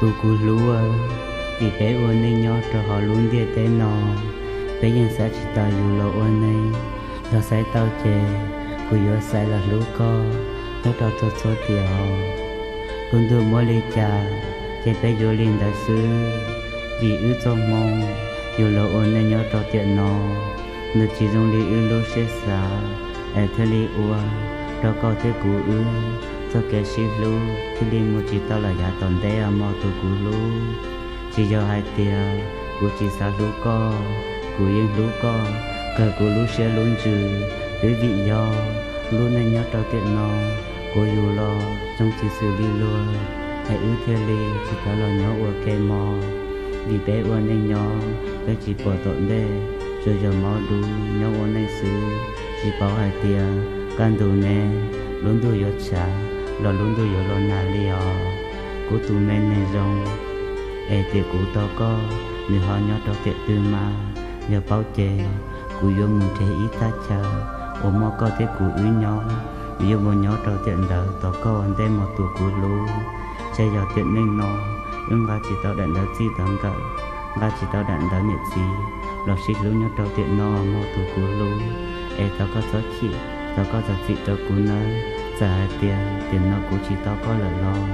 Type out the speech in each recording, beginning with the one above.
Tus kuv hlub, vim peb ua neej nyob rau hauv lub ntiaj teb no, peb yeej xaiv tsis tau yus los ua neej. Yog xaiv tau ces kuv yuav xaiv los hlub koj nyob rau txhua txhua tiam os. Lub ntuj muab li cas ces peb yuav li ntawd xwb. Vim wb txoj hmoo, yus los ua neej nyob rau tiam no, nws tsis zoo li wb lub siab xav, es thiaj li ua rau koj thiab kuv wb txoj kev sib hlub thiaj li mus tsis tau lawm yav tom ntej os mog tus kuv hlub. Tsis yog hais tias kuv tsis xav hlub koj, kuv yeej hlub koj kawg kuv lub siab lub ntsws. Twb vim yog lub neej nyob rau tiam no, kuv yus los zoo tsis xws li luag, es wb thiaj li tsis tau los nyob ua ke mog. Vim peb ua neej nyob peb tsis pom tom ntej, tsuas yog maub dub nyob ua neej xwb. Tsis paub hais tias kaj ntug ne, lub ntuj yuav tshav los lub ntuj yuav los nag li os. Kuv tus me neeg zoo, es tiam kuv tau koj, nws ho nyob rau tiam twg mas? Yog paub ces kuv yuav mus nrhiav ib thaj chaw uas muaj koj thiab kuv wb nyob. Kuv yuav mus nyob rau tiam ntawd tos koj ua ntej mog tus kuv hlub. Ntshe yog tiam neej no wb nqa tsis tau daim ntawv txij tau nkawm, nqa tsis tau daim ntawv niam txiv los sib hlub nyob rau tiam no mog tus kuv hlub. Es thov koj txhob chim, thov koj zam txim rau kuv nawb. Txawm hais tias tiam no kuv tsis tau koj lawm los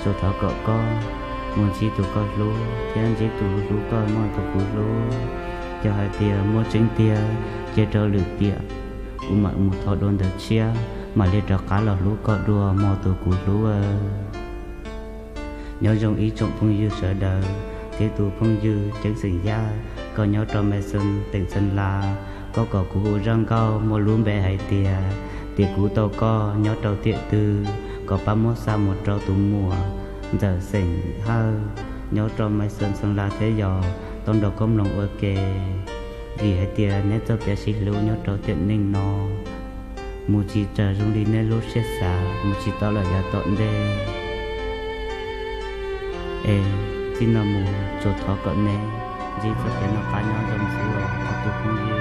tsuas thov kom koj mus ntsib tus koj hlub thiab ntsib tus hlub koj mog tus kuv hlub. Yog hais tias muaj tseeb tiag, cia rau lwm tiam kuv mam mus thov dua ntawv tshiab mam li rov qab los hlub koj dua mog tus kuv hlub. Nyob zoo ib tsoom phooj ywg sawv daws thiab tus phooj ywg Ceeb xeem Yaj, koj nyob rau Mai Xees teem Xees Las, koj kom kuv hu zaj nkauj muaj lub npe hais tias tiam kuv tau koj nyob rau tiam twg, kom pab muab xa mus rau tus muam ntxawm xeem Hawj nyob rau Mai Xees Xees Las thiab yog tau nrog koj mloog ua ke. Vim hais tias neb txoj kev sib hlub nyob rau tiam neej no mus tsis raws zoo li neb lub siab xav, mus tsis tau lawm yav tom ntej. Es txij no mus tsuas thov kom neb ntsib txoj kev noj qab nyob zoo xwb os ob tug phooj ywg.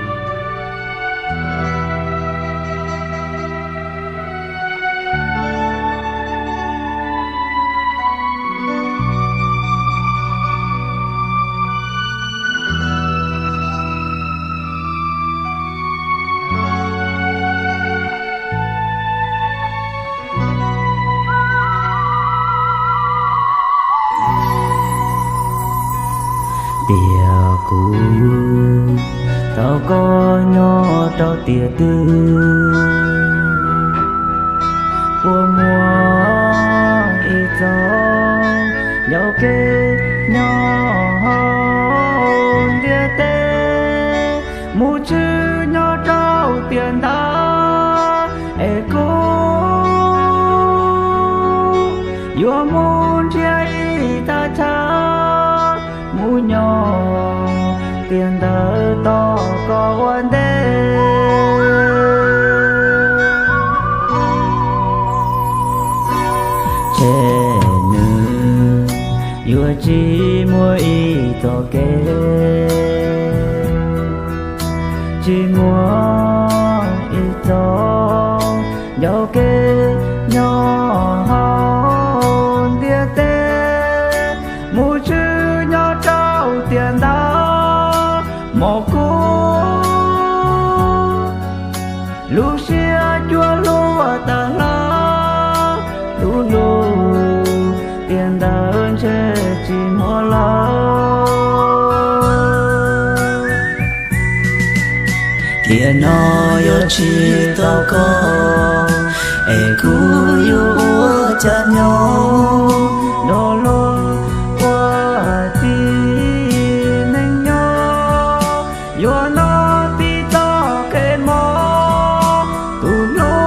Tiam kuv tau koj nyob rau tiam twg, puas muaj ib txoj ncauj kev nyob hauv ntiaj teb, mus tshwm nyob rau tiam ntawd es kuv yuav mus nrhiav ib thaj chaw mus nyob tiam ntawd tos koj ua ntej. Ces nws yuav tsis muaj ib txoj kev, tsis muaj ib txoj ncauj kev nyob hauv ntiaj teb, mus tshwm nyob rau tiam ntawd mog kuv lub siab cuag hlua tawm hlaws, tus hlub tiam ntawd ntshe tsis muaj lawm. Tiam no yog tsis tau koj es kuv yuav ua cas nyob, los los ua tib neeg nyob, yuav noj tib txoj kev mob, tus hlub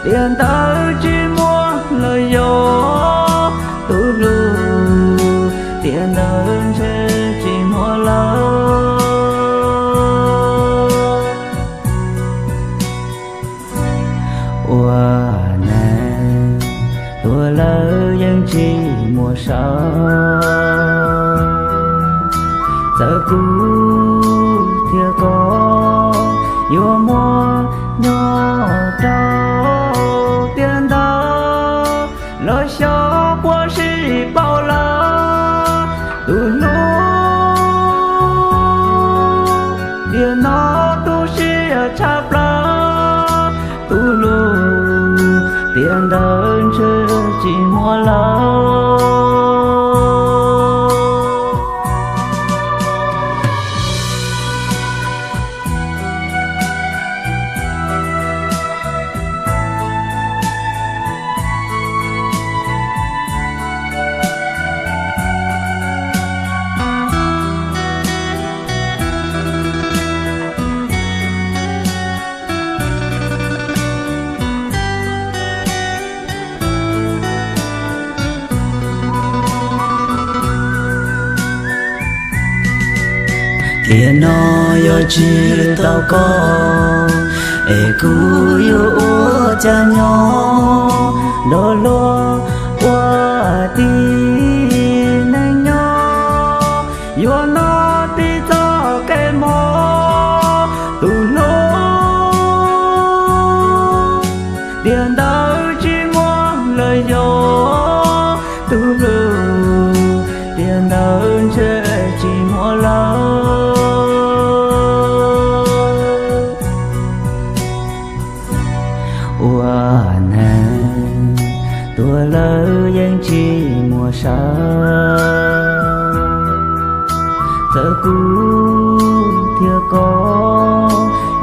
tiam ntawd tsis muaj lawm yog, tus hlub tiam ntawd ntshe tsis muaj lawm. Ua neej tuag lawm yeej tsis muaj saum, txawm kuv thiab koj yuav muaj nyob rau tiam ntawd los Xyov puas sib paub lawm tus hlub, tiam no tu siab tshaj plaws tus hlub, tiam ntawd ntshe tsis muaj lawm. Tiam no yog tsis tau koj, es kuv yuav ua cas nyob nrog luag ua tib neeg nyob. Yuav noj tib txoj kev mob tus hlub, tiam ntawd tsis muaj lawm yog tus hlub, tiam ntawd ntshe tsis muaj lawm. Ua neeg tuag lawm yeej tsis muaj sawv, txawm kuv thiab koj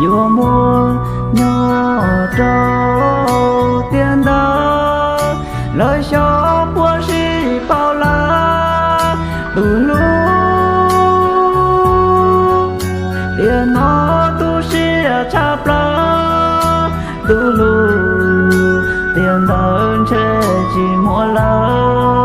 yuav muaj nyob rau tiam ntawd, los xyov puas sib paub lawm tus hlub, tiam no tu siab tshaj plaws tus hlub, tiam ntawd ntshe tsis muaj lawm.